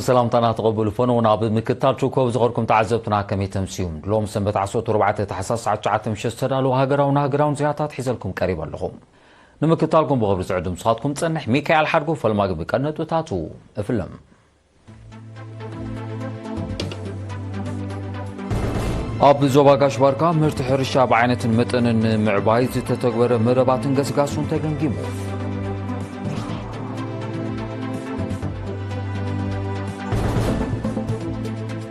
ሰላምታና ተቐበሉ። ፈነው ናብ ምክታል ችኮብ ዝኸርኩም ተዓዘብትና ከመይ ተምስዩ? ሎም ሰንበት ዓሰርተ ኣርባዕተ ታሕሳስ ሰዓት ትሽዓተ ምሸት ዝተዳለዉ ሃገራውን ሃገራውን ዜናታት ሒዘልኩም ቀሪበ ኣለኹ። ንምክታልኩም ብኽብሪ ዝዕድም ንስኻትኩም ጸንሕ። ሚካኤል ሓድጉ ፈልማግቢ ቀነጡታቱ እፍልም። ኣብ ዞባ ጋሽ ባርካ ምህርቲ ሕርሻ ብዓይነትን መጠንን ንምዕባይ ዝተተግበረ መደባትን ገስጋሱን ተገምጊሙ።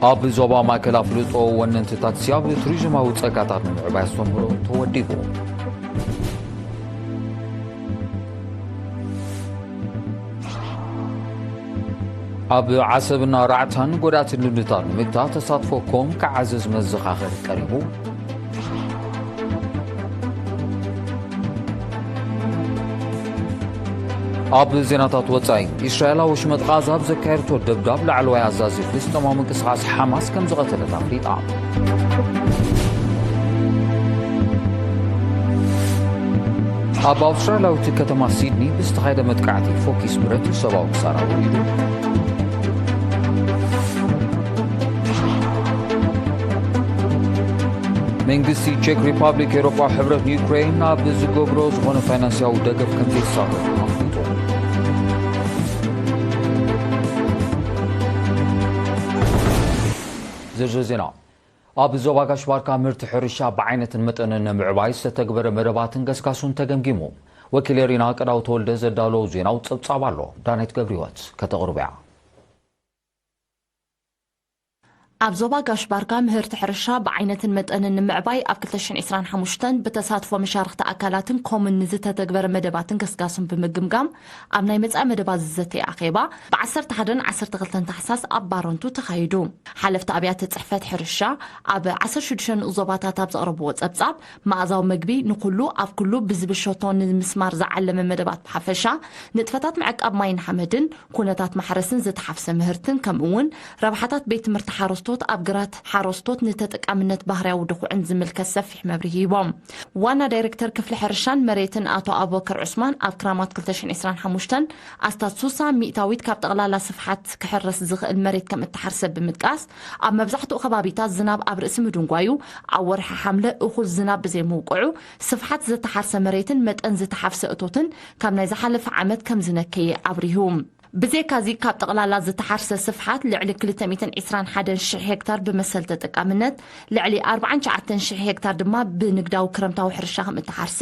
ኣብ ዞባ ማእከል ኣፍልጦ ወነንቲ ታክሲ ኣብ ቱሪዝማዊ ጸጋታት ንምዕባይ ኣስተምህሮ ተወዲቡ። ኣብ ዓሰብና ራዕታን ጎዳእቲ ልምድታት ንምግታእ ተሳትፎኩም ክዓዝዝ መዘኻኸሪ ቀሪቡ። ኣብ ዜናታት ወጻኢ፣ እስራኤል ኣብ ወሽመጥ ቓዛ ኣብ ዘካየድቶ ደብዳብ ላዕለዋይ ኣዛዚ ፍልስጤማዊ ምንቅስቓስ ሓማስ ከም ዝቐተለት ኣፍሊጣ። ኣብ ኣውስትራልያዊት ከተማ ሲድኒ ብዝተኻየደ መጥቃዕቲ ፎኪስ ብረት ሰብኣዊ ክሳራ ወሪዱ። መንግስቲ ቼክ ሪፓብሊክ ኤውሮጳዊ ሕብረት ንዩክሬን ኣብ ዝገብሮ ዝኾነ ፋይናንስያዊ ደገፍ ከም ዘይሳተፍ ኣፍሊጡ። ዝርዝር ዜና። ኣብ ዞባ ጋሽ ባርካ ምህርቲ ሕርሻ ብዓይነትን መጠንን ንምዕባይ ዝተተግበረ መደባትን ገስጋሱን ተገምጊሙ። ወኪል ኤሪና ቅዳው ተወልደ ዘዳለዎ ዜናዊ ጸብጻብ ኣሎ። ዳናይት ገብረህይወት ከተቕርቦ እያ። ኣብ ዞባ ጋሽ ባርካ ምህርቲ ሕርሻ ብዓይነትን መጠንን ንምዕባይ ኣብ ክልተ ሽሕን ዕስራን ሓሙሽተን ብተሳትፎ መሻርኽቲ ኣካላትን ኮምን ንዝተተግበረ መደባትን ገስጋሱን ብምግምጋም ኣብ ናይ መጻኢ መደባት ዝዘተየ ኣኼባ ብ ዓሰርተ ሓደን ዓሰርተ ክልተን ታሕሳስ ኣብ ባረንቱ ተኻይዱ። ሓለፍቲ ኣብያተ ጽሕፈት ሕርሻ ኣብ ዓሰርተ ሽዱሽተ ንኡስ ዞባታት ኣብ ዘቕረብዎ ጸብጻብ፣ መኣዛዊ መግቢ ንኹሉ ኣብ ኩሉ ብዝብል ሸቶ ንምስማር ዝዓለመ መደባት ብሓፈሻ፣ ንጥፈታት ምዕቃብ ማይን ሓመድን፣ ኩነታት ማሕረስን ዝተሓፍሰ ምህርትን፣ ከምኡ እውን ረብሓታት ቤት ትምህርቲ ሓረስቶት ኣብ ግራት ሓረስቶት ንተጠቃምነት ባህርያዊ ድኹዕን ዝምልከት ሰፊሕ መብርሂ ሂቦም። ዋና ዳይሬክተር ክፍሊ ሕርሻን መሬትን ኣቶ ኣቡበከር ዑስማን፣ ኣብ ክራማት ክልተ ሽሕን ዕስራን ሓሙሽተን ኣስታት ሱሳ ሚእታዊት ካብ ጠቕላላ ስፍሓት ክሕረስ ዝኽእል መሬት ከም እተሓርሰ ብምጥቃስ፣ ኣብ መብዛሕትኡ ከባቢታት ዝናብ ኣብ ርእሲ ምድንጓዩ፣ ኣብ ወርሒ ሓምለ እኹል ዝናብ ብዘይምውቅዑ፣ ስፍሓት ዝተሓርሰ መሬትን መጠን ዝተሓፍሰ እቶትን ካብ ናይ ዝሓለፈ ዓመት ከም ዝነከየ ኣብሪሁ። ብዘይካዚ፣ ካብ ጠቕላላ ዝተሓርሰ ስፍሓት ልዕሊ ክልተ ሚእትን ዕስራን ሓደን ሽሕ ሄክታር ብመሰል ተጠቃምነት፣ ልዕሊ ኣርባዓን ትሽዓተን ሽሕ ሄክታር ድማ ብንግዳዊ ክረምታዊ ሕርሻ ከም እተሓርሰ፣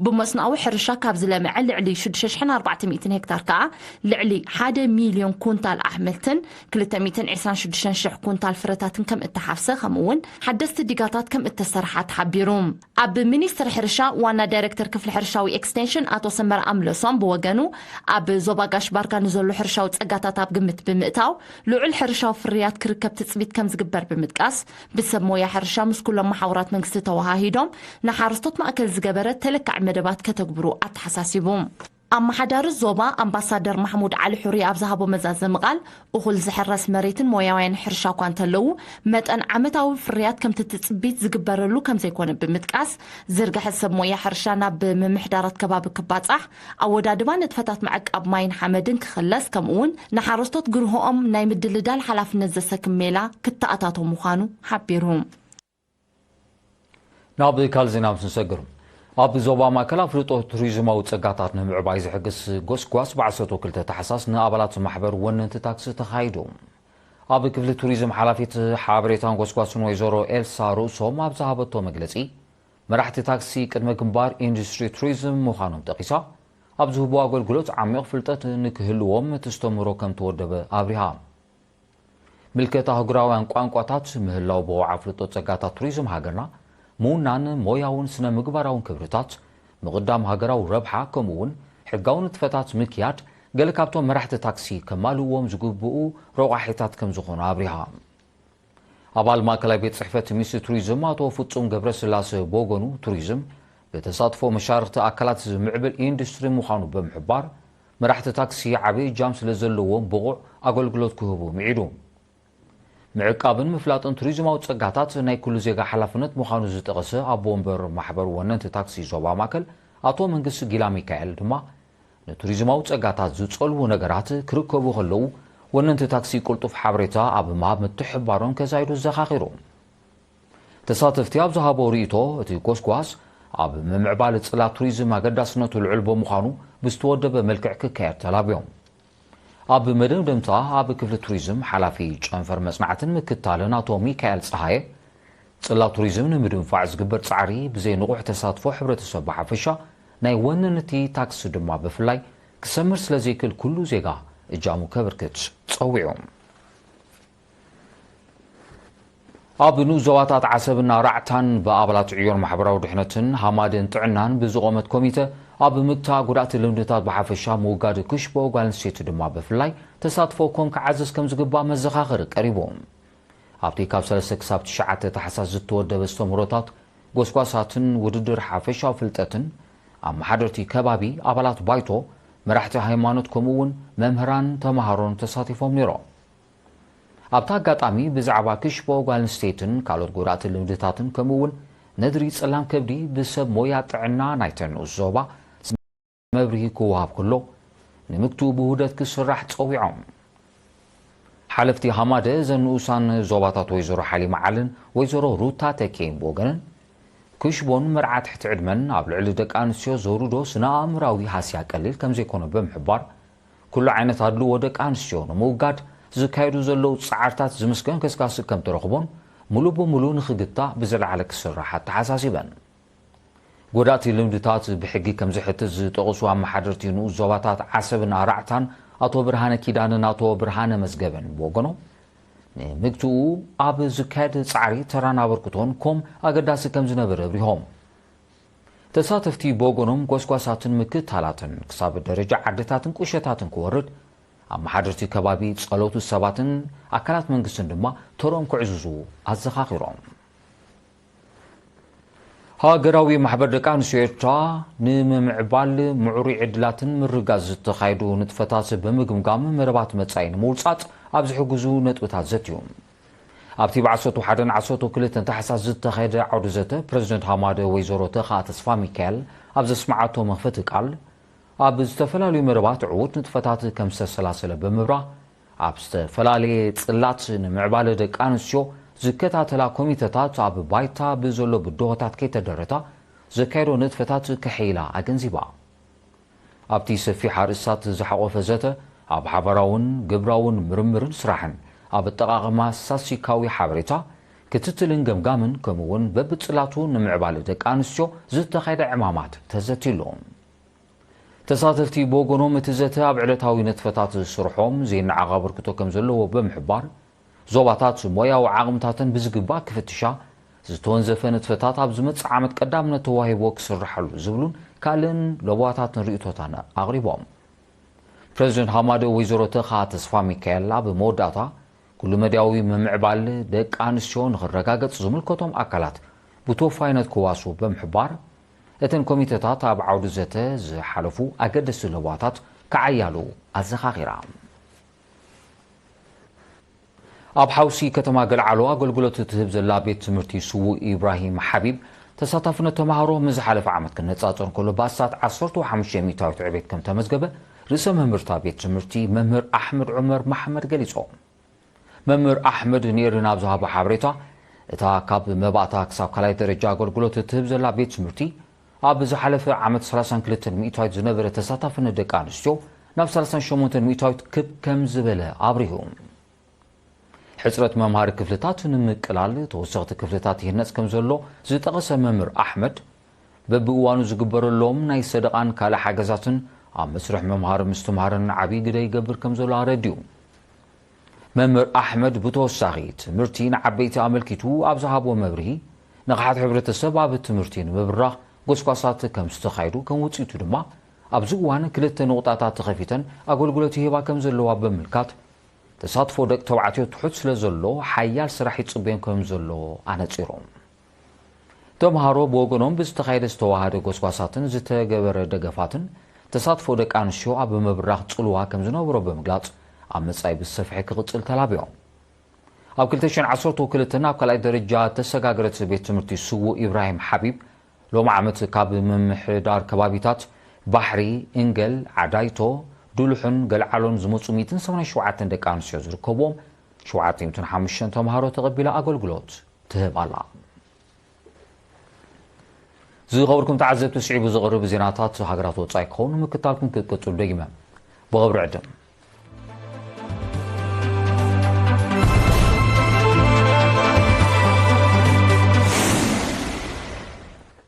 ብመስኖኣዊ ሕርሻ ካብ ዝለምዐ ልዕሊ ሽዱሽተ ሽሕን ኣርባዕተ ሚእትን ሄክታር ከኣ ልዕሊ ሓደ ሚልዮን ኩንታል ኣሕምልትን ክልተ ሚእትን ዕስራን ሽዱሽተን ሽሕ ኩንታል ፍረታትን ከም እተሓፍሰ፣ ከምኡ እውን ሓደስቲ ዲጋታት ከም እተሰርሓ ተሓቢሩ። ኣብ ሚኒስትሪ ሕርሻ ዋና ዳይሬክተር ክፍሊ ሕርሻዊ ኤክስቴንሽን ኣቶ ሰመረ ኣምለሶም ብወገኑ፣ ኣብ ዞባ ጋሽ ባርካ ንዘሎ ሕርሻዊ ጸጋታት ኣብ ግምት ብምእታው፣ ልዑል ሕርሻዊ ፍርያት ክርከብ ትጽቢት ከም ዝግበር ብምጥቃስ፣ ብሰብ ሞያ ሕርሻ ምስ ኩሎም መሓውራት መንግስቲ ተወሃሂዶም ንሓረስቶት ማእከል ዝገበረ ተለካዒ መደባት ከተግብሩ ኣተሓሳሲቡ። ኣመሓዳሪ ዞባ ኣምባሳደር ማሕሙድ ዓሊ ሑሪ ኣብ ዝሃቦ መዛዘሚ ቃል፣ እኹል ዝሕረስ መሬትን ሞያውያን ሕርሻ እኳ እንተለዉ፣ መጠን ዓመታዊ ፍርያት ከምቲ ትጽቢት ዝግበረሉ ከም ዘይኮነ ብምጥቃስ፣ ዝርግሐ ሰብ ሞያ ሕርሻ ናብ ምምሕዳራት ከባቢ ክባጻሕ፣ ኣወዳድባ ንጥፈታት ምዕቃብ ማይን ሓመድን ክኽለስ፣ ከምኡ'ውን ንሓረስቶት ግርሆኦም ናይ ምድልዳል ሓላፍነት ዘሰክም ሜላ ክተኣታቶ ምዃኑ ሓቢሩ። ናብ ካልእ ዜና ምስ ንሰግር፣ ኣብ ዞባ ማእከል ኣፍልጦ ቱሪዝማዊ ጸጋታት ንምዕባይ ዝሕግዝ ጎስጓስ ብ ዓሰርተ ክልተ ታሕሳስ ንኣባላት ማሕበር ወነንቲ ታክሲ ተኻይዱ። ኣብ ክፍሊ ቱሪዝም ሓላፊት ሓበሬታን ጎስጓስን ወይዘሮ ኤልሳ ርእሶም ኣብ ዝሃበቶ መግለጺ፣ መራሕቲ ታክሲ ቅድመ ግንባር ኢንዱስትሪ ቱሪዝም ምዃኖም ጠቒሳ፣ ኣብ ዝህቦ ኣገልግሎት ዓሚቕ ፍልጠት ንክህልዎም እቲ ኣስተምህሮ ከም ተወደበ ኣብሪሃ። ምልከት ኣህጉራውያን ቋንቋታት ምህላው ብቑዕ ኣፍልጦ ጸጋታት ቱሪዝም ሃገርና ምውናን ሞያውን ስነ ምግባራውን ክብርታት፣ ምቕዳም ሃገራዊ ረብሓ፣ ከምኡ እውን ሕጋዊ ንጥፈታት ምክያድ ገለ ካብቶም መራሕቲ ታክሲ ከማልእዎም ዝግብኡ ረቋሒታት ከም ዝኾኑ ኣብሪሃ። ኣባል ማእከላይ ቤት ጽሕፈት ሚኒስትሪ ቱሪዝም ኣቶ ፍጹም ገብረስላሴ ብወገኑ፣ ቱሪዝም ብተሳትፎ መሻርኽቲ ኣካላት ዝምዕብል ኢንዱስትሪ ምዃኑ ብምሕባር፣ መራሕቲ ታክሲ ዓቢ እጃም ስለ ዘለዎም ብቑዕ ኣገልግሎት ክህቡ ምዒዱ። ምዕቃብን ምፍላጥን ቱሪዝማዊ ጸጋታት ናይ ኩሉ ዜጋ ሓላፍነት ምዃኑ ዝጠቐሰ ኣቦ ወንበር ማሕበር ወነንቲ ታክሲ ዞባ ማእከል ኣቶ መንግስቲ ጊላ ሚካኤል ድማ፣ ንቱሪዝማዊ ጸጋታት ዝጸልዉ ነገራት ክርከቡ ከለዉ፣ ወነንቲ ታክሲ ቅልጡፍ ሓበሬታ ኣብ ምሃብ ምትሕብባሮም ከዛይዱ ዘኻኺሩ። ተሳተፍቲ ኣብ ዝሃቦ ርእይቶ፣ እቲ ጎስጓስ ኣብ ምምዕባል ጽላት ቱሪዝም ኣገዳስነቱ ልዑል ብምዃኑ ብዝተወደበ መልክዕ ክካየድ ተላብዮም። ኣብ መደምደምታ ኣብ ክፍሊ ቱሪዝም ሓላፊ ጨንፈር መጽናዕትን ምክታልን ኣቶ ሚካኤል ጸሃየ፣ ጽላት ቱሪዝም ንምድንፋዕ ዝግበር ጻዕሪ ብዘይ ንቑሕ ተሳትፎ ሕብረተሰብ ብሓፈሻ ናይ ወነንቲ ታክሲ ድማ ብፍላይ ክሰምር ስለ ዘይክእል ኩሉ ዜጋ እጃሙ ከበርክት ጸዊዑ። ኣብ ንኡስ ዞባታት ዓሰብና ራዕታን ብኣባላት ዕዮን ማሕበራዊ ድሕነትን ሃማደን ጥዕናን ብዝቖመት ኮሚተ ኣብ ምግታ ጉዳእቲ ልምድታት ብሓፈሻ ምውጋድ ክሽቦ ጓል ኣንስተይቲ ድማ ብፍላይ ተሳትፎ ኮም ክዓዝዝ ከም ዝግባእ መዘኻኸሪ ቀሪቡ። ኣብቲ ካብ ሰለስተ ክሳብ ትሽዓተ ታሕሳስ ዝተወደበ ዝተምህሮታት ጎስጓሳትን ውድድር ሓፈሻዊ ፍልጠትን ኣመሓደርቲ ከባቢ ኣባላት ባይቶ መራሕቲ ሃይማኖት ከምኡ እውን መምህራን ተምሃሮን ተሳቲፎም ነይሮም። ኣብቲ ኣጋጣሚ ብዛዕባ ክሽቦ ጓል ኣንስተይትን ካልኦት ጎዳእቲ ልምድታትን ከምኡ እውን ነድሪ ጸላም ከብዲ ብሰብ ሞያ ጥዕና ናይተን ንኡስ ዞባ መብርሂ ክወሃብ ከሎ ንምግትኡ ብውህደት ክስራሕ ጸዊዖም። ሓለፍቲ ሃማደ ዘን ንኡሳን ዞባታት ወይዘሮ ሓሊማ ዓልን ወይዘሮ ሩታ ተኬን ብወገነን ክሽቦን መርዓ ትሕቲ ዕድመን ኣብ ልዕሊ ደቂ ኣንስትዮ ዘውርዶ ስነ ኣእምራዊ ሃስያ ቀሊል ከም ዘይኮነ ብምሕባር ኩሉ ዓይነት ኣድልዎ ደቂ ኣንስትዮ ንምውጋድ ዝካየዱ ዘለዉ ጻዕርታት ዝምስገን ገስጋሲ ከም ተረኽቦን ሙሉ ብሙሉ ንኽግታ ብዝለዓለ ክስራሕ ኣተሓሳሲበን። ጎዳእቲ ልምድታት ብሕጊ ከም ዝሕትት ዝጠቕሱ ኣመሓደርቲ ንኡስ ዞባታት ዓሰብን ኣራዕታን ኣቶ ብርሃነ ኪዳንን ኣቶ ብርሃነ መዝገበን ብወገኖም ንምግትኡ ኣብ ዝካየድ ጻዕሪ ተራን ኣበርክቶን ኮም ኣገዳሲ ከም ዝነበረ ኣብሪሆም። ተሳተፍቲ ብወገኖም ጎስጓሳትን ምክታላትን ክሳብ ደረጃ ዓድታትን ቁሸታትን ክወርድ ኣመሓደርቲ ከባቢ ጸለውቲ ሰባትን ኣካላት መንግስትን ድማ ተርኦም ክዕዝዙ ኣዘኻኺሮም። ሃገራዊ ማሕበር ደቂ ኣንስትዮ ኤርትራ ንምምዕባል ምዕሩይ ዕድላትን ምርጋዝ ዝተኻየዱ ንጥፈታት ብምግምጋም መረባት መጻኢ ንምውጻጽ ኣብ ዝሕግዙ ነጥብታት ዘትዩ። ኣብቲ ብ ዓሰርተ ሓደን ዓሰርተ ክልተን ታሕሳስ ዝተኻየደ ዓውዲ ዘተ ፕረዚደንት ሃማደ ወይዘሮ ተኻ ተስፋ ሚካኤል ኣብ ዘስምዓቶ መኽፈቲ ቃል ኣብ ዝተፈላለዩ መረባት ዕዉት ንጥፈታት ከም ዝተሰላሰለ ብምብራህ ኣብ ዝተፈላለየ ጽላት ንምዕባለ ደቂ ኣንስትዮ ዝከታተላ ኮሚተታት ኣብ ባይታ ብዘሎ ብድሆታት ከይተደረታ ዘካየዶ ንጥፈታት ከሐይላ ኣገንዚባ። ኣብቲ ሰፊሕ ኣርእስታት ዝሓቖፈ ዘተ ኣብ ሓባራውን ግብራውን ምርምርን ስራሕን ኣብ ኣጠቓቕማ ስታስቲካዊ ሓበሬታ ክትትልን ገምጋምን ከምኡ እውን በብጽላቱ ንምዕባለ ደቂ ኣንስትዮ ዝተኻየደ ዕማማት ተዘትይሉ። ተሳተፍቲ ብወገኖም እቲ ዘተ ኣብ ዕለታዊ ንጥፈታት ስርሖም ዘይነዓቕ ኣበርክቶ ከም ዘለዎ ብምሕባር ዞባታት ሞያዊ ዓቕምታተን ብዝግባእ ክፍትሻ ዝተወንዘፈ ንጥፈታት ኣብ ዝመጽእ ዓመት ቀዳምነት ተዋሂቦ ክስርሓሉ ዝብሉን ካልእን ለበዋታትን ርእይቶታን ኣቕሪቦም። ፕረዚደንት ሃማደ ወይዘሮ ተኻ ተስፋ ሚካኤል ኣብ መወዳእታ ኩሉ መድያዊ ምምዕባል ደቂ ኣንስትዮ ንኽረጋገጽ ዝምልከቶም ኣካላት ብተወፋይነት ክዋሱ ብምሕባር እተን ኮሚተታት ኣብ ዓውዲ ዘተ ዝሓለፉ ኣገደስቲ ለበዋታት ክዓያሉ ኣዘኻኺራ። ኣብ ሓውሲ ከተማ ገልዓሎ ኣገልግሎት እትህብ ዘላ ቤት ትምህርቲ ስዉእ ኢብራሂም ሓቢብ ተሳታፍነት ተምሃሮ ምስ ዝሓለፈ ዓመት ክነጻጸር እንከሎ ብኣስታት ዓሰርተ ሓሙሽተ ሚእታዊት ዕቤት ከም ተመዝገበ ርእሰ መምህርታ ቤት ትምህርቲ መምህር ኣሕመድ ዑመር መሓመድ ገሊጾም። መምህር ኣሕመድ ንኤሪና ኣብ ዝሃቦ ሓበሬታ እታ ካብ መባእታ ክሳብ ካልኣይ ደረጃ ኣገልግሎት እትህብ ዘላ ቤት ትምህርቲ ኣብ ዝሓለፈ ዓመት ሰላሳን ክልተን ሚእታዊት ዝነበረ ተሳታፍነት ደቂ ኣንስትዮ ናብ ሰላሳን ሸሞንተን ሚእታዊት ክብ ከም ዝበለ ኣብሪሁ። ሕጽረት መምሃሪ ክፍልታት ንምቅላል ተወሰኽቲ ክፍልታት ይህነጽ ከም ዘሎ ዝጠቐሰ መምህር ኣሕመድ፣ በብእዋኑ ዝግበረሎም ናይ ሰደቓን ካልእ ሓገዛትን ኣብ መስርሕ መምሃሪ ምስትምሃርን ዓብዪ ግደ ይገብር ከም ዘሎ ኣረዲኡ። መምህር ኣሕመድ ብተወሳኺ ትምህርቲ ንዓበይቲ ኣመልኪቱ ኣብ ዝሃቦ መብርሂ፣ ንቕሓት ሕብረተሰብ ኣብ ትምህርቲ ንምብራኽ ጎስጓሳት ከም ዝተኻየዱ ከም ውጽኢቱ ድማ ኣብዚ እዋን ክልተ ንቑጣታት ተኸፊተን ኣገልግሎት ይህባ ከም ዘለዋ ብምምልካት፣ ተሳትፎ ደቂ ተባዕትዮ ትሑት ስለ ዘሎ ሓያል ስራሕ ይጽበዮም ከም ዘሎ ኣነጺሩ። ተምሃሮ ብወገኖም ብዝተኻየደ ዝተዋሃደ ጎስጓሳትን ዝተገበረ ደገፋትን ተሳትፎ ደቂ ኣንስትዮ ኣብ ምብራኽ ጽልዋ ከም ዝነበሮ ብምግላጽ ኣብ መጻኢ ብዝሰፍሐ ክቕጽል ተላብዮም። ኣብ ክልተ ሽሕን ዓሰርተ ክልተን ኣብ ካልኣይ ደረጃ ተሰጋገረት ቤት ትምህርቲ ስዉእ ኢብራሂም ሓቢብ ሎም ዓመት ካብ ምምሕዳር ከባቢታት ባሕሪ፣ እንገል፣ ዓዳይቶ፣ ዱሉሕን ገልዓሎን ዝመጹ ሚእትን ሰማንያን ሸውዓተን ደቂ ኣንስትዮ ዝርከብዎም ሸውዓተ ሚእትን ሓሙሽተን ተምሃሮ ተቐቢላ ኣገልግሎት ትህብ ኣላ። ዝኸበርኩም ተዓዘብቲ፣ ስዒቡ ዝቐርብ ዜናታት ሃገራት ወጻኢ ክኸውን ምክታልኩም ክትቅጽሉ ደጊመ ብኽብሪ ዕድም።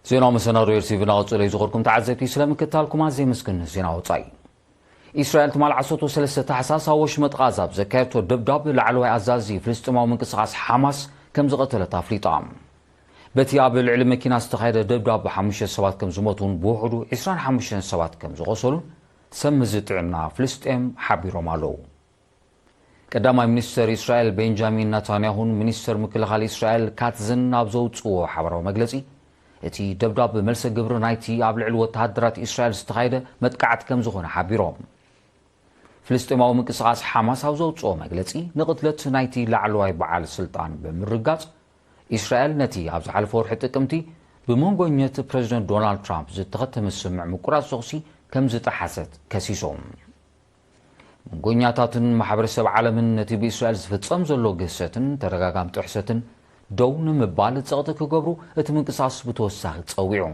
ዜናዊ መሰናዶ ኤርቲቪ እናቐጸለ እዩ። ዝኸበርኩም ተዓዘብቲ፣ ስለ ምክታልኩም ኣዝየ የመስግን። ዜና ወጻኢ። እስራኤል ትማል ዓሰርተ ሰለስተ ታሕሳስ ኣብ ወሽመጥ ቓዛ ኣብ ዘካየድቶ ደብዳብ ላዕለዋይ ኣዛዚ ፍልስጤማዊ ምንቅስቓስ ሓማስ ከም ዝቐተለት ኣፍሊጣ። በቲ ኣብ ልዕሊ መኪና ዝተኻየደ ደብዳብ ሓሙሽተ ሰባት ከም ዝሞቱን ብውሕዱ ዕስራን ሓሙሽተን ሰባት ከም ዝቖሰሉን ሰብ ምዚ ጥዕና ፍልስጤም ሓቢሮም ኣለዉ። ቀዳማይ ሚኒስተር እስራኤል ቤንጃሚን ናታንያሁን ሚኒስተር ምክልኻል እስራኤል ካትዝን ኣብ ዘውጽእዎ ሓበራዊ መግለጺ፣ እቲ ደብዳብ መልሰ ግብሪ ናይቲ ኣብ ልዕሊ ወተሃደራት እስራኤል ዝተኻየደ መጥቃዕቲ ከም ዝኾነ ሓቢሮም። ፍልስጤማዊ ምንቅስቓስ ሓማስ ኣብ ዘውጽኦ መግለጺ፣ ንቕትለት ናይቲ ላዕለዋይ በዓል ስልጣን ብምርጋጽ፣ እስራኤል ነቲ ኣብ ዝሓለፈ ወርሒ ጥቅምቲ ብመንጎኘት ፕረዚደንት ዶናልድ ትራምፕ ዝተኸተመ ስምምዕ ምቁራጽ ተኹሲ ከም ዝጠሓሰት ከሲሶም። መንጎኛታትን ማሕበረሰብ ዓለምን ነቲ ብእስራኤል ዝፍጸም ዘሎ ግህሰትን ተደጋጋሚ ጥሕሰትን ደው ንምባል ጸቕጢ ክገብሩ እቲ ምንቅስቓስ ብተወሳኺ ጸዊዑ።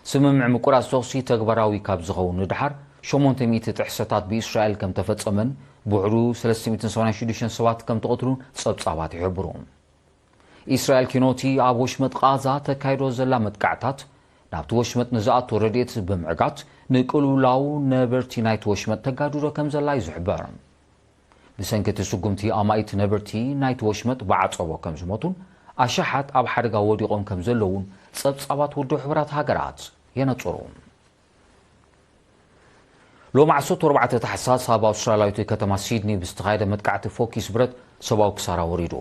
ስምምዕ ምቁራጽ ተኹሲ ተግባራዊ ካብ ዝኸውን ንድሓር ሸሞንተ ሚእቲ ጥሕሰታት ብእስራኤል ከም ተፈጸመን ብውሕዱ ሰለስተ ሚእትን ሰማንያን ሽዱሽተን ሰባት ከም ተቐትሉን ጸብጻባት ይሕብሩ። እስራኤል ኪኖቲ ኣብ ወሽመጥ ቓዛ ተካይዶ ዘላ መጥቃዕታት ናብቲ ወሽመጥ ንዝኣቱ ረድኤት ብምዕጋት ንቅልውላው ነበርቲ ናይቲ ወሽመጥ ተጋድዶ ከም ዘላ እዩ ዝሕበር። ብሰንኪ እቲ ስጉምቲ ኣማኢት ነበርቲ ናይቲ ወሽመጥ ብዓጸቦ ከም ዝሞቱን ኣሽሓት ኣብ ሓደጋ ወዲቖም ከም ዘለውን ጸብጻባት ውድብ ሕቡራት ሃገራት የነጽሩ። ሎሚ ዓሰርተ ኣርባዕተ ታሕሳስ ኣብ ኣውስትራልያዊት ከተማ ሲድኒ ብዝተኻየደ መጥቃዕቲ ፎኪስ ብረት ሰብኣዊ ክሳራ ወሪዱ።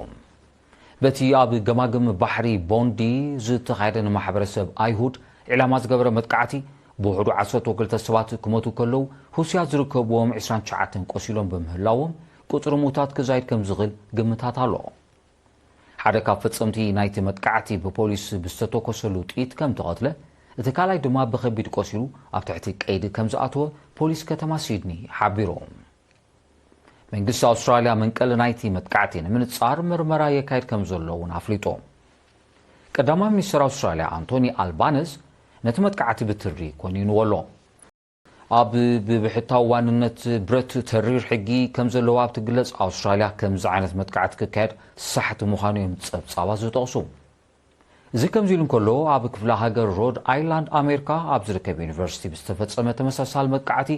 በቲ ኣብ ገማግም ባሕሪ ቦንዲ ዝተኻየደ ንማሕበረሰብ ኣይሁድ ዒላማ ዝገበረ መጥቃዕቲ ብውሕዱ ዓሰርተ ክልተ ሰባት ክሞቱ ከለዉ፣ ሩስያ ዝርከብዎም ዕስራን ትሽዓተን ቆሲሎም ብምህላዎም፣ ቁጽሪ ምዉታት ክዛይድ ከም ዝኽእል ግምታት ኣሎ። ሓደ ካብ ፈጸምቲ ናይቲ መጥቃዕቲ ብፖሊስ ብዝተተኮሰሉ ጥይት ከም ተቐትለ፣ እቲ ካልኣይ ድማ ብኸቢድ ቆሲሉ ኣብ ትሕቲ ቀይዲ ከም ዝኣተወ ፖሊስ ከተማ ሲድኒ ሓቢሩ። መንግስቲ ኣውስትራልያ መንቀሊ ናይቲ መጥቃዕቲ ንምንጻር ምርመራ የካይድ ከም ዘሎ እውን ኣፍሊጡ። ቀዳማይ ሚኒስተር ኣውስትራልያ ኣንቶኒ ኣልባነዝ ነቲ መጥቃዕቲ ብትሪ ኮኒንዎ ኣሎ። ኣብ ብብሕታዊ ዋንነት ብረት ተሪር ሕጊ ከም ዘለዎ ኣብ ትግለጽ ኣውስትራልያ፣ ከምዚ ዓይነት መጥቃዕቲ ክካየድ ሳሕቲ ምዃኑ እዮም ጸብጻባት ዝጠቕሱ። እዚ ከምዚ ኢሉ እንከሎ፣ ኣብ ክፍለ ሃገር ሮድ ኣይላንድ ኣሜሪካ ኣብ ዝርከብ ዩኒቨርሲቲ ብዝተፈጸመ ተመሳሳሊ መጥቃዕቲ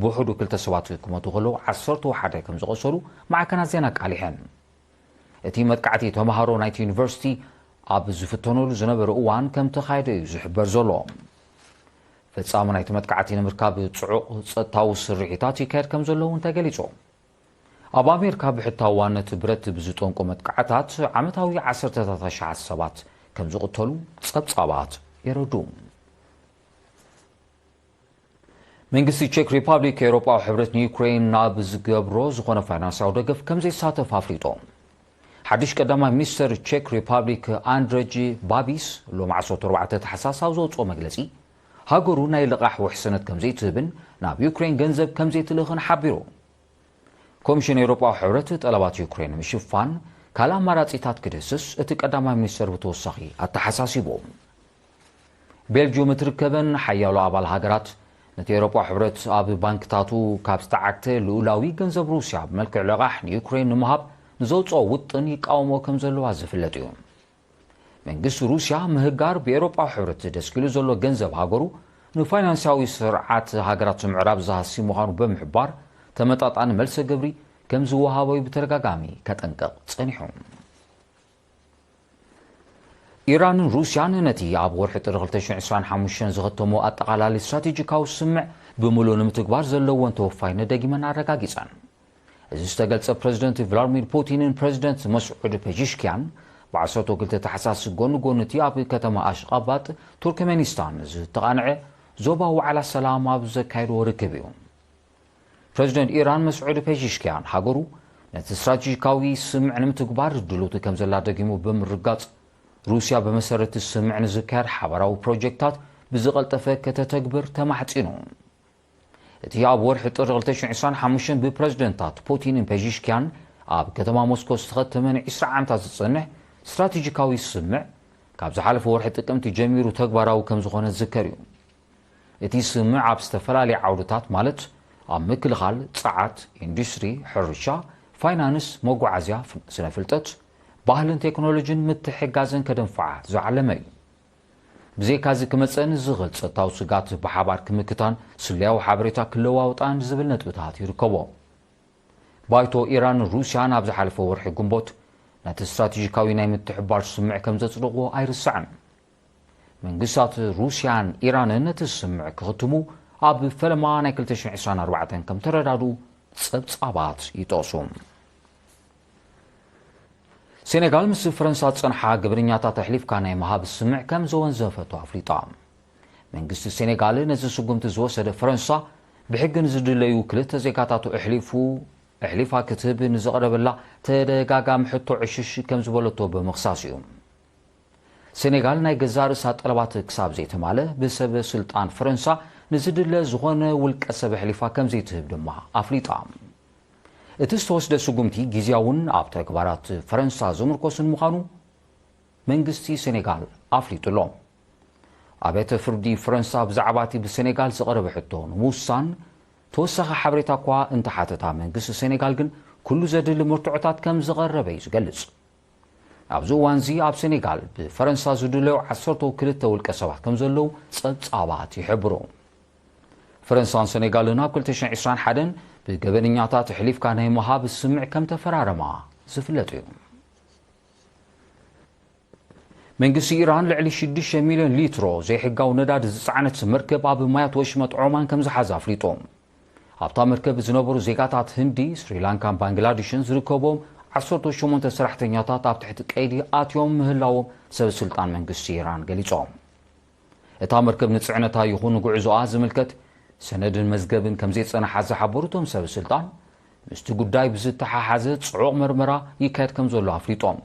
ብውሕዱ ክልተ ሰባት ክሞቱ ከለዉ፣ ዓሰርተ ሓደ ከም ዝቖሰሉ ማዕከናት ዜና ኣቃሊሐን። እቲ መጥቃዕቲ ተምሃሮ ናይቲ ዩኒቨርሲቲ ኣብ ዝፍተኑሉ ዝነበረ እዋን ከም ተኻየደ እዩ ዝሕበር ዘሎ። ፈጻሚ ናይቲ መጥቃዕቲ ንምርካብ ጽዑቕ ጸጥታዊ ስርሒታት ይካየድ ከም ዘሎ እውን ተገሊጹ። ኣብ ኣሜሪካ ብሕታዊ ዋንነት ብረት ብዝጠንቁ መጥቃዕታት ዓመታዊ ዓሰርተታት ኣሽሓት ሰባት ከም ዝቕተሉ ጸብጻባት የረድኡ። መንግስቲ ቼክ ሪፓብሊክ ኤውሮጳዊ ሕብረት ንዩክሬን ናብ ዝገብሮ ዝኾነ ፋይናንሳዊ ደገፍ ከም ዘይሳተፍ ኣፍሊጡ። ሓድሽ ቀዳማይ ሚኒስተር ቼክ ሪፓብሊክ ኣንድረጅ ባቢስ ሎም ዓሰርተ ኣርባዕተ ታሕሳስ ኣብ ዘውፅኦ መግለፂ፣ ሃገሩ ናይ ልቓሕ ውሕስነት ከም ዘይትህብን ናብ ዩክሬን ገንዘብ ከም ዘይትልእኽን ሓቢሩ። ኮሚሽን ኤውሮጳዊ ሕብረት ጠለባት ዩክሬን ምሽፋን ካልእ ኣማራጺታት ክድህስስ እቲ ቀዳማይ ሚኒስተር ብተወሳኺ ኣተሓሳሲቡ። ቤልጅዩም እትርከበን ሓያሎ ኣባል ሃገራት ነቲ ኤውሮጳዊ ሕብረት ኣብ ባንክታቱ ካብ ዝተዓግተ ልኡላዊ ገንዘብ ሩስያ ብመልክዕ ልቓሕ ንዩክሬን ንምሃብ ንዘውጽኦ ውጥን ይቃወሞ ከም ዘለዋ ዝፍለጥ እዩ። መንግስቲ ሩስያ ምህጋር ብኤውሮጳዊ ሕብረት ደስኪሉ ዘሎ ገንዘብ ሃገሩ ንፋይናንሳዊ ስርዓት ሃገራት ምዕራብ ዝሃሲ ምዃኑ ብምሕባር፣ ተመጣጣኒ መልሰ ግብሪ ከም ዝወሃቦ እዩ ብተደጋጋሚ ከጠንቅቕ ጸኒሑ። ኢራንን ሩስያን ነቲ ኣብ ወርሒ ጥሪ ክልተ ሽሕን ዕስራን ሓሙሽተን ዝኸተሞ ኣጠቓላሊ ስትራቴጂካዊ ስምምዕ ብምሉእ ንምትግባር ዘለወን ተወፋይነት ደጊመን ኣረጋጊጸን። እዚ ዝተገልጸ ፕረዚደንት ቭላድሚር ፑቲንን ፕረዚደንት መስዑድ ፔዚሽኪያን ብ ዓሰርተ ክልተ ታሕሳስ ጎኒ ጎኒ እቲ ኣብ ከተማ ኣሽቓባጥ ቱርክሜኒስታን ዝተቓንዐ ዞባ ዋዕላ ሰላም ኣብ ዘካየድዎ ርክብ እዩ። ፕረዚደንት ኢራን መስዑድ ፔዚሽኪያን ሃገሩ ነቲ ስትራቴጂካዊ ስምምዕ ንምትግባር ድልውቲ ከም ዘላ ደጊሙ ብምርጋጽ፣ ሩስያ ብመሰረት እቲ ስምምዕ ንዝካየድ ሓባራዊ ፕሮጀክታት ብዝቐልጠፈ ከተተግብር ተማሕጺኑ። እቲ ኣብ ወርሒ ጥሪ ክልተ ሽሕን ዕስራን ሓሙሽተን ብፕረዚደንታት ፑቲንን ፔዥሽኪያን ኣብ ከተማ ሞስኮ ዝተኸተመ ንዒስራ ዓመታት ዝጸንሕ ስትራቴጂካዊ ስምምዕ፣ ካብ ዝሓለፈ ወርሒ ጥቅምቲ ጀሚሩ ተግባራዊ ከም ዝኾነ ዝዝከር እዩ። እቲ ስምምዕ ኣብ ዝተፈላለዩ ዓውድታት፣ ማለት ኣብ ምክልኻል፣ ጸዓት፣ ኢንዱስትሪ፣ ሕርሻ፣ ፋይናንስ፣ መጓዓዝያ፣ ስነ ፍልጠት፣ ባህልን ቴክኖሎጂን ምትሕጋዝን ከደንፍዓ ዝዓለመ እዩ። ብዘይካዚ ክመጸ ንዝኽእል ጸጥታዊ ስጋት ብሓባር ክምክታን ስለያዊ ሓበሬታ ክለዋወጣን ዝብል ነጥብታት ይርከቦ። ባይቶ ኢራንን ሩስያን ኣብ ዝሓለፈ ወርሒ ግንቦት ነቲ ስትራቴጂካዊ ናይ ምትሕባር ስምምዕ ከም ዘጽደቕዎ ኣይርሳዕን። መንግስታት ሩስያን ኢራንን ነቲ ስምምዕ ክኽትሙ ኣብ ፈለማ ናይ ክልተ ሽሕን ዕስራን ኣርባዕተን ከም ተረዳድኡ ጸብጻባት ይጠቕሱ። ሴኔጋል ምስ ፈረንሳ ዝጸንሓ ገበነኛታት ኣሕሊፍካ ናይ ምሃብ ስምምዕ ከም ዘወንዘፈቶ ኣፍሊጣ። መንግስቲ ሴኔጋል ነዚ ስጉምቲ ዝወሰደ፣ ፈረንሳ ብሕጊ ንዝድለዩ ክልተ ዜጋታቱ ኣሕሊፉ ኣሕሊፋ ክትህብ ንዘቕረበላ ተደጋጋሚ ሕቶ ዕሽሽ ከም ዝበለቶ ብምኽሳስ እዩ። ሴኔጋል ናይ ገዛእ ርእሳ ጠለባት ክሳብ ዘይተማለ፣ ብሰበ ስልጣን ፈረንሳ ንዝድለ ዝኾነ ውልቀ ሰብ ኣሕሊፋ ከም ዘይትህብ ድማ ኣፍሊጣ። እቲ ዝተወስደ ስጉምቲ ግዝያውን ኣብ ተግባራት ፈረንሳ ዝምርኮስን ምዃኑ መንግስቲ ሴኔጋል ኣፍሊጡ ኣሎ። ኣብያተ ፍርዲ ፈረንሳ ብዛዕባ እቲ ብሴኔጋል ዝቐረበ ሕቶ ንምውሳን ተወሳኺ ሓበሬታ እኳ እንተሓተታ፣ መንግስቲ ሴኔጋል ግን ኩሉ ዘድሊ መርትዖታት ከም ዝቐረበ እዩ ዝገልጽ። ኣብዚ እዋንዚ ኣብ ሴኔጋል ብፈረንሳ ዝድለዩ ዓሰርተ ክልተ ውልቀ ሰባት ከም ዘለዉ ጸብጻባት ይሕብሩ። ፈረንሳን ሴኔጋልን ኣብ ክልተ ሽሕን ዕስራን ሓደን ብገበነኛታት ኣሕሊፍካ ናይ ምሃብ ስምምዕ ከም ተፈራረማ ዝፍለጥ እዩ። መንግስቲ ኢራን ልዕሊ ሽዱሽተ ሚልዮን ሊትሮ ዘይሕጋዊ ነዳዲ ዝጸዓነት መርከብ ኣብ ማያት ወሽመጥ ዖማን ከም ዝሓዘ ኣፍሊጡ። ኣብታ መርከብ ዝነበሩ ዜጋታት ህንዲ፣ ስሪላንካን ባንግላዴሽን ዝርከቦም ዓሰርተ ሸሞንተ ሰራሕተኛታት ኣብ ትሕቲ ቀይዲ ኣትዮም ምህላዎም ሰበ ስልጣን መንግስቲ ኢራን ገሊጾም። እታ መርከብ ንጽዕነታ ይኹን ንጉዕዞኣ ዝምልከት ሰነድን መዝገብን ከም ዘይጸንሓ ዝሓበሩ እቶም ሰበ ስልጣን፣ ምስቲ ጉዳይ ብዝተሓሓዘ ጽዑቕ መርመራ ይካየድ ከም ዘሎ ኣፍሊጦም።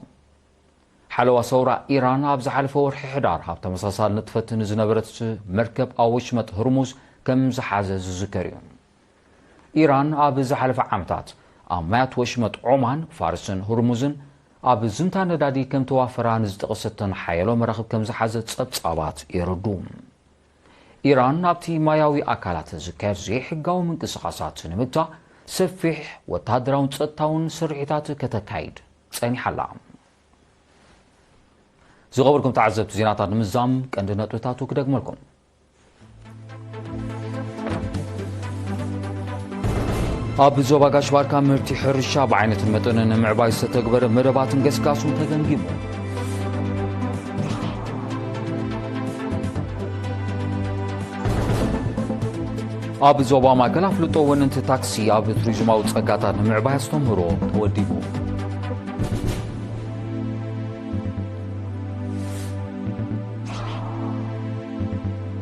ሓለዋ ሰውራ ኢራን ኣብ ዝሓለፈ ወርሒ ሕዳር ኣብ ተመሳሳሊ ንጥፈት ንዝነበረት መርከብ ኣብ ወሽመጥ ህርሙዝ ከም ዝሓዘ ዝዝከር እዩ። ኢራን ኣብ ዝሓለፈ ዓመታት ኣብ ማያት ወሽመጥ ዖማን፣ ፋርስን ህርሙዝን ኣብ ዝንታ ነዳዲ ከም ተዋፈራ ንዝጠቐሰተን ሓያሎ መራኽብ ከም ዝሓዘ ጸብጻባት የረዱ። ኢራን ኣብቲ ማያዊ ኣካላት ዝካየድ ዘይሕጋዊ ምንቅስቓሳት ንምግታእ ሰፊሕ ወተሃደራውን ጸጥታውን ስርሒታት ከተካይድ ጸኒሓ ኣላ። ዝኸበርኩም ተዓዘብቲ፣ ዜናታት ንምዛም ቀንዲ ነጥብታቱ ክደግመልኩም። ኣብ ዞባ ጋሽ ባርካ ምህርቲ ሕርሻ ብዓይነትን መጠንን ንምዕባይ ዝተተግበረ መደባትን ገስጋሱን ተገምጊሙ። ኣብ ዞባ ማእከል ኣፍልጦ ወነንቲ ታክሲ ኣብ ቱሪዝማዊ ጸጋታት ንምዕባይ ኣስተምህሮ ተወዲቡ።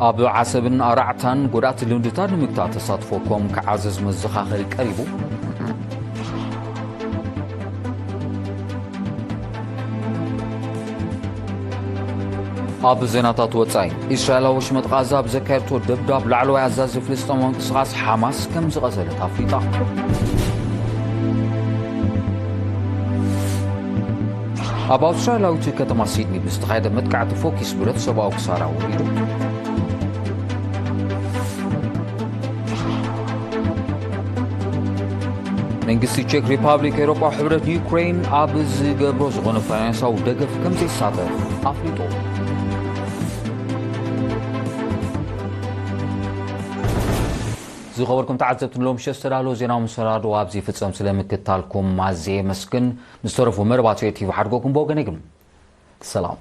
ኣብ ዓሰብን ኣራዕታን ጎዳእቲ ልምድታት ንምግታእ ተሳትፎ ኮም ክዓዘዝ መዘኻኸሪ ቀሪቡ። ኣብ ዜናታት ወጻኢ፣ እስራኤል ኣብ ወሽመጥ ቓዛ ኣብ ዘካየድቶ ደብዳብ ላዕለዋይ ኣዛዚ ፍልስጤማዊ ምንቅስቓስ ሓማስ ከም ዝቐተለት ኣፍሊጣ። ኣብ ኣውስትራልያዊት ከተማ ሲድኒ ብዝተኻየደ መጥቃዕቲ ፎኪስ ብረት ሰብኣዊ ክሳራ ወሪዱ። መንግስቲ ቼክ ሪፓብሊክ፣ ኤውሮጳዊ ሕብረት ንዩክሬን ኣብ ዝገብሮ ዝኾነ ፋይናንሳዊ ደገፍ ከም ዘይሳተፍ ኣፍሊጡ። ዝኸበርኩም ተዓዘብቲ፣ ንሎምሸ ዝተዳለወ ዜናዊ መሰናድኦ ኣብዚ ይፍጸም። ስለ ምክትታልኩም ኣዝየ የመስግን። ምስ ተረፉ መደባት ሪዮ ቲቪ ሓድጎኩም ብወገነይ ግን ሰላም።